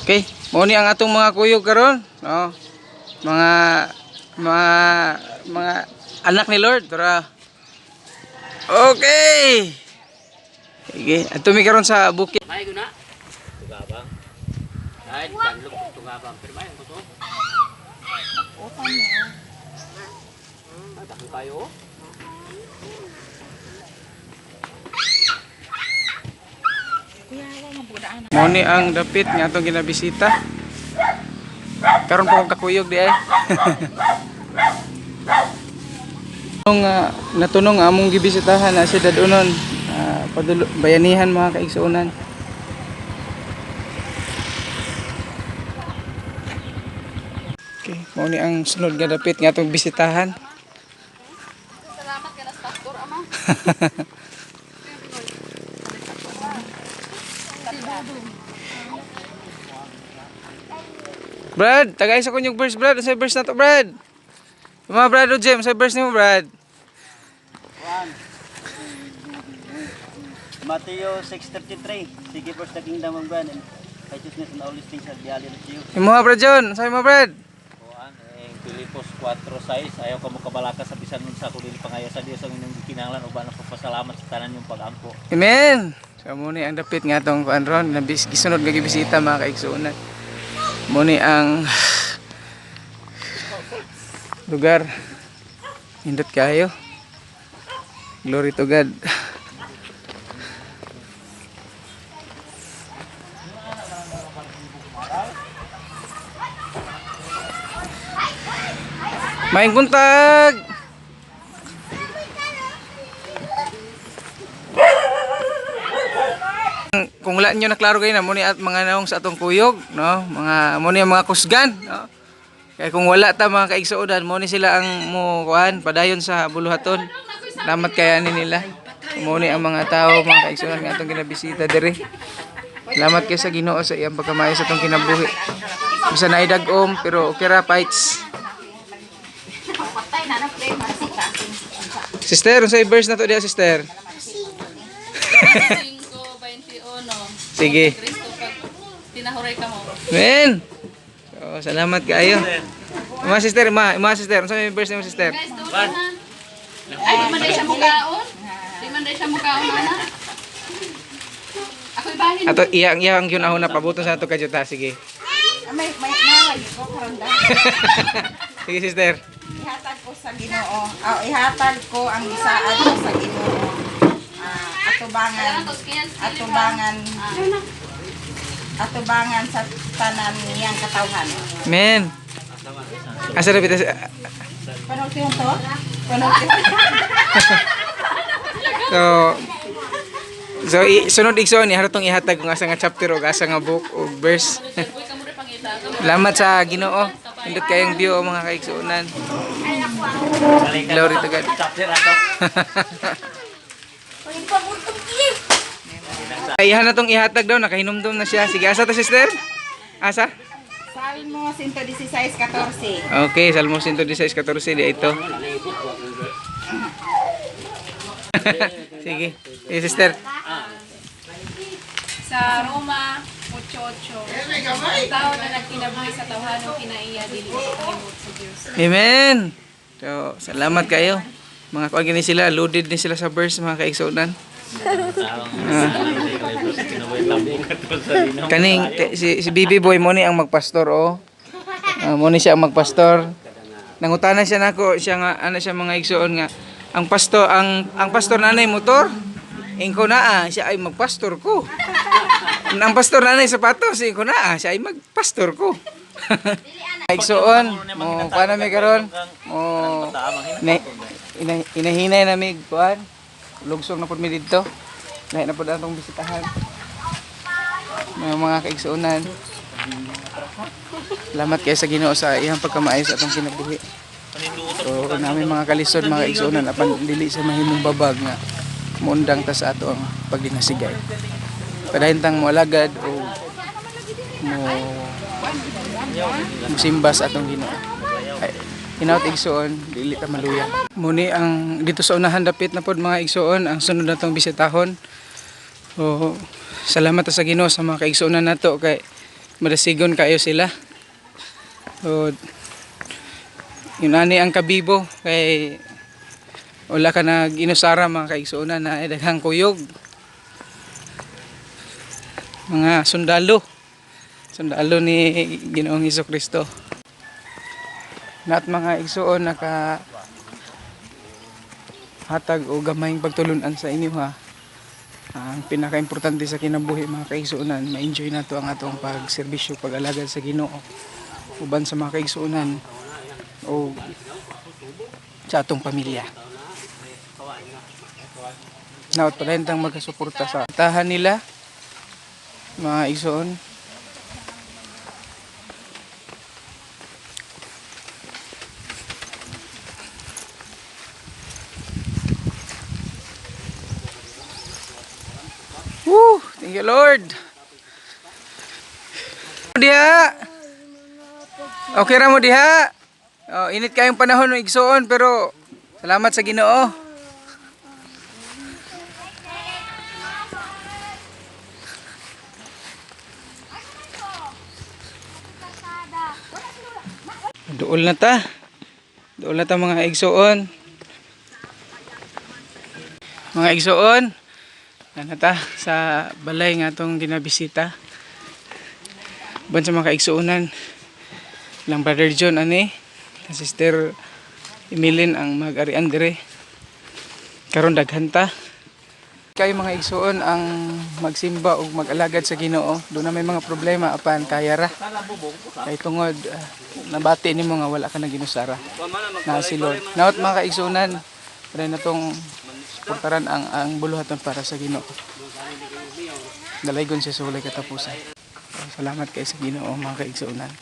Okay, mao ni ang atong mga kuyog karon, no? Mga anak ni Lord, tara. Okay. Sige, ato mi karon sa bukid. May guna. Tugabang. Ay, banlog tugabang pero may ko to. Ay, bakit kayo? Mao ni ang dapit nga atong ginabisita. Karon pa kong kakuyog di ay. Nung natunong among gibisitahan na si Dadunon, padulo, bayanihan mga kaigsuonan. Okay, mao ni ang sunod nga dapit nga atong bisitahan. Salamat ka na sa pastor, ama. Brad, tagay sa kunyong verse, Brad. Sa verse na to, Brad. Mga Brad o Jim, sa verse nimo, Brad. Matthew 6:33. Seek ye first the kingdom of God and righteousness, and all these things shall be added unto you. Imo Brad John, sa mo, Brad. Kuan eh Filipos 4:6, ayaw ka mo kabalaka sa bisan unsa kun dili pangayo sa Dios ang inyong gikinahanglan uban ang pagpasalamat sa tanan yung pagampo. Amen. So mo ni ang dapit nga atong kuan ron, nabis gisunod nga gibisita mga kaigsuonan. Mo ni ang lugar. Indot kayo. Glory to God. Maayong buntag! Kung wala niyo na klaro kayo na mo ni at mga naong sa atong kuyog, no? Mga mo ni ang mga kusgan, no? Kaya kung wala ta mga kaigsuodan, mo ni sila ang mo kuan padayon sa buluhaton. Salamat kay ani nila. Mo ni ang mga tao mga kaigsuodan nga atong ginabisita diri. Salamat kay sa Ginoo sa iyang pagkamaayo sa atong kinabuhi. Bisan naay dag-om pero okay ra fights. Patay na na play masika. Sister, unsay verse na to diha, sister? 5:21. Sige. Kristo pag tinahuray ka mo. Men. So, salamat kaayo. Ma sister, ma, ma sister, unsa may verse nimo, sister? Guys, doon ha. Ay, di man day siya mukaon. Di man day siya mukaon, ana. Ako'y bahin. Ato iyang iyang gyud ahon na pabuton sa ato kadyota, sige. May nalagi ko karon da. Sige, sister. Ihatag ko sa Ginoo. Ah, ihatag ko ang gisaad ko sa Ginoo. Ah, atubangan atubangan atubangan sa tanan niyang katawhan. Men. Asa ra bita? Panultihon to? Panultihon. So So sunod igsoon ni harotong ihatag kung asa nga chapter o asa nga book o verse. Uy, kamo rin pangita. Salamat sa Ginoo. Indot kayong view mga kaigsuonan. Glory to God. Chapter ato. Iha na tong ihatag daw, nakahinumdum na siya. Sige, asa ta, sister? Asa? Salmo 116:14. Okay, Salmo 116:14 di ito. Sige. Sige, sister. Sa Roma 8:8. Ang tao na nagkinabuhi sa tawhanong kinaiya dili kalimot sa Dios. Amen. So, salamat kayo. Mga kuan gini sila, loaded ni sila sa verse mga kaigsuonan. Kaning si BB Boy mo ni ang magpastor oh. Ah, mo ni siya ang magpastor. Nangutana siya nako, siya nga ano siya mga igsuon nga ang pastor ang pastor nanay motor. Ingko naa, siya ay magpastor ko. Ang pastor nanay sapatos, ingko naa, siya ay magpastor ko. Igsuon, mo kuan na mi karon. Mo ina, ina, inahinay na mi kuan. Lugsong na pud mi didto. Lahi na pud atong bisitahan. Mga kaigsuonan. Salamat kayo sa Ginoo sa iyang pagkamaayo sa atong kinabuhi. So namin mga kalisod mga kaigsuonan apan dili sa mahimong babag nga muundang ta sa ato ang pagdinasigay. Padayon tang moalagad o mo musimba sa atong Ginoo. Ay, hinaut igsuon, dili ta maluya. Muni ang dito sa unahan dapit na pod mga igsuon ang sunod natong bisitahon. So, salamat ta sa Ginoo sa mga kaigsuonan nato kay Madasigon kayo sila. So yun ani ang kabibo kay wala ka nag inusara, mga kaigsuonan, na ay daghang kuyog. Mga sundalo. Sundalo ni Ginoong Hesus Kristo. Nat mga igsuon, naka hatag o gamayng pagtulunan sa inyo ha. Ang pinakaimportante sa kinabuhi, mga kaigsuonan, ma-enjoy nato ang atong pagserbisyo, pag-alagad sa Ginoo uban sa mga kaigsuonan o sa atong pamilya. Naot pala tang magkasuporta sa tahan nila, mga igsuon. Woo! Thank you, Lord. Diha. Okay ra mo diha. Oh, init kayong panahon ng igsuon pero salamat sa Ginoo. Duol na ta. Duol na ta, mga igsuon. Mga igsuon, ano ta sa balay nga atong ginabisita. Ban sa mga kaigsuonan lang, Brother John ani, Sister Emilin ang mag-arian dire. Karon daghan ta. Kayo mga igsuon ang magsimba ug mag-alagad sa Ginoo. Doon na may mga problema apan kaya ra. Kay tungod nabati nimo nga wala ka na ginusara. Na si Lord. Naot mga kaigsuonan, pre na tong suportaran ang buluhaton para sa Ginoo. Dalaygon siya sa walay katapusan. Salamat kay sa Ginoo, mga kaigsuonan.